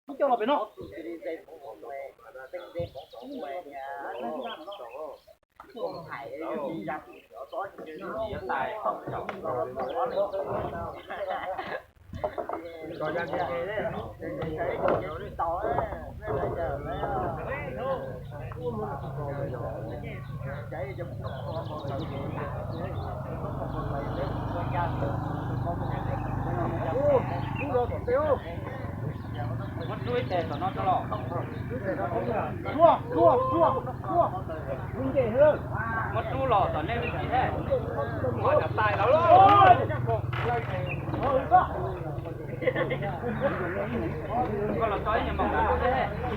Ib co los pem no. Muab rub ib tes tom no rau los. Muab rub los tom nej me ntsis thiab. Muab cov tais los. Koj los tso ib nyuag npaum no thiab.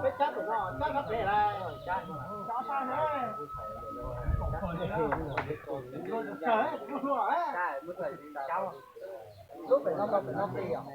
Peb cab tus no, cab sab pem lawm. Cab sab ne. Lub pem no tau pem no plig os.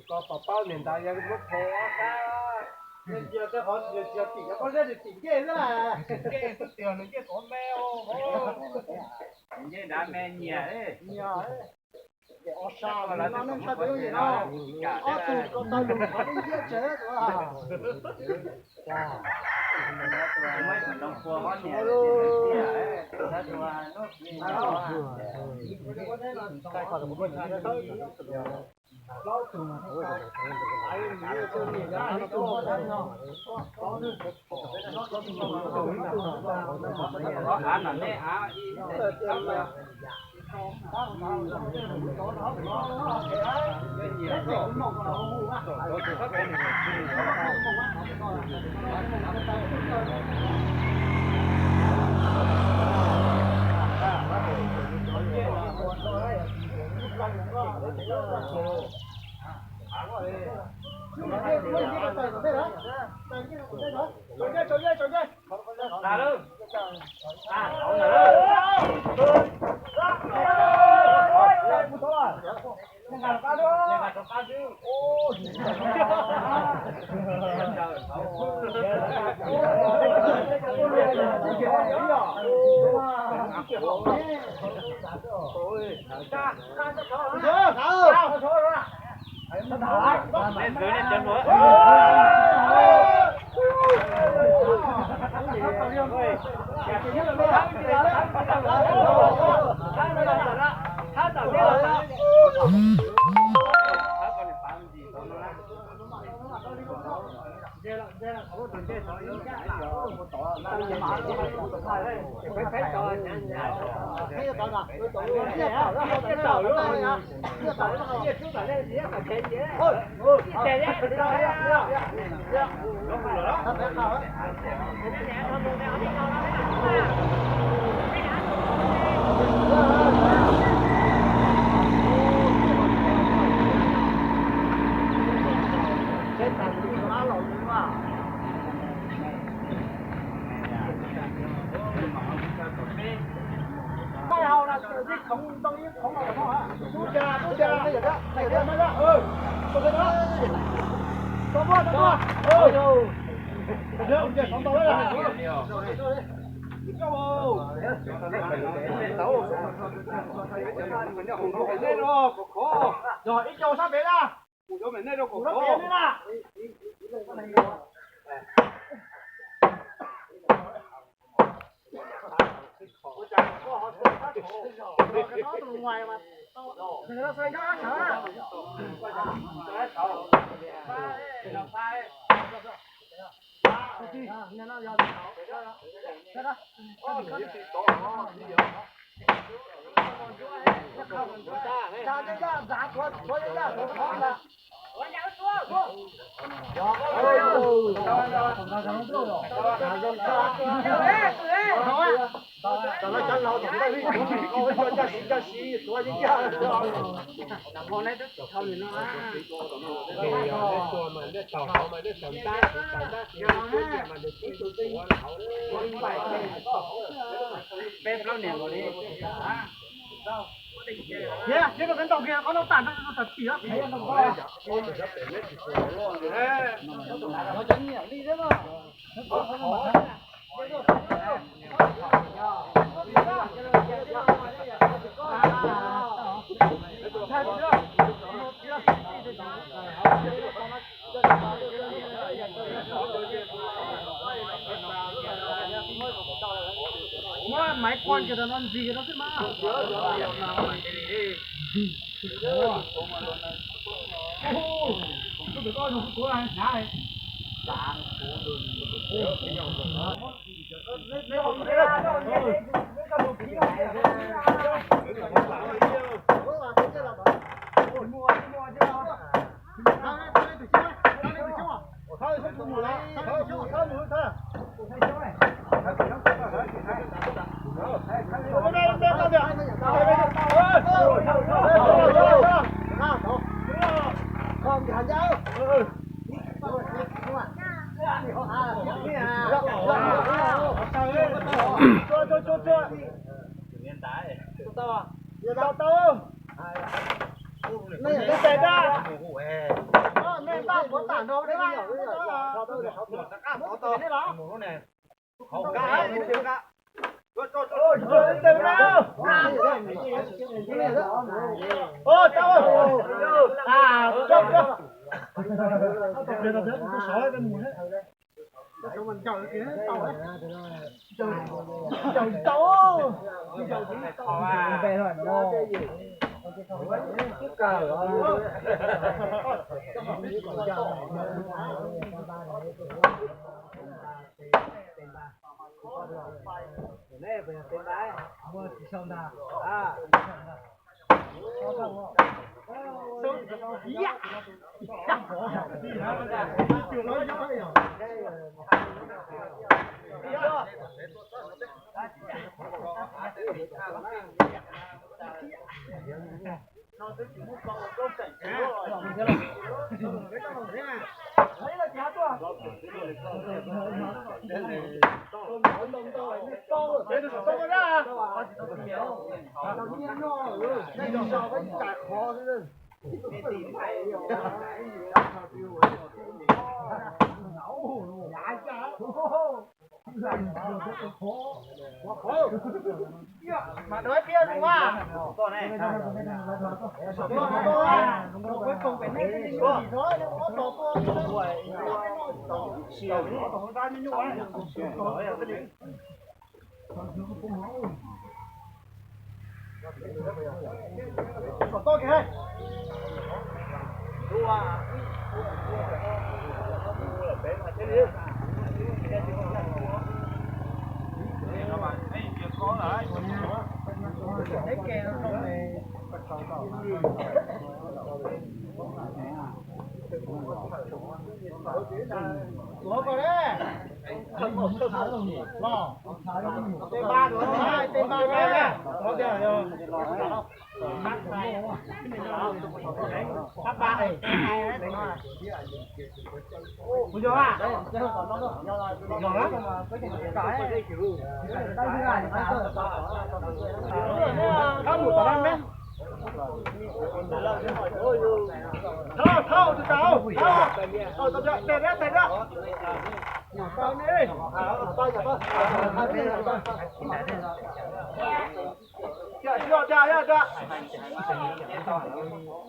Ko pom paub niam ntawd yog lub phem ob sab, nws yog tej qhov tsis yog tim, yog qhov zeb nws tim ncej xwb. Ncej xwb tiag, nws ncej qhov me. Ncej nrad me nyias. Ob sab no nej tshaj tawm yooj yim no, ob tug ko taw lus qhov peb ntiab tsev tus. Yog ib co sab pem na. Kuv yuav mem nej rau kuv rau pem nej na. Muab maiv phom kiag rau no ntxiv no xwb mas. Mas dov piab mus a.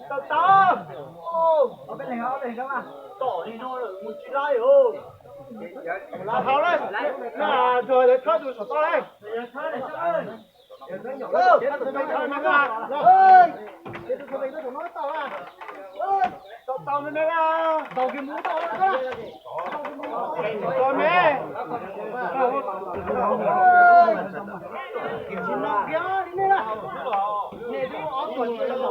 Tau tau. Tom li no mus tsis laib os. Hauv lawm, na, nrog lawv thawb tus saum toj lawm. Tau tau me me na. Tau me. Tsis no kiag li ne na. Niam tij ob tuam tsis no.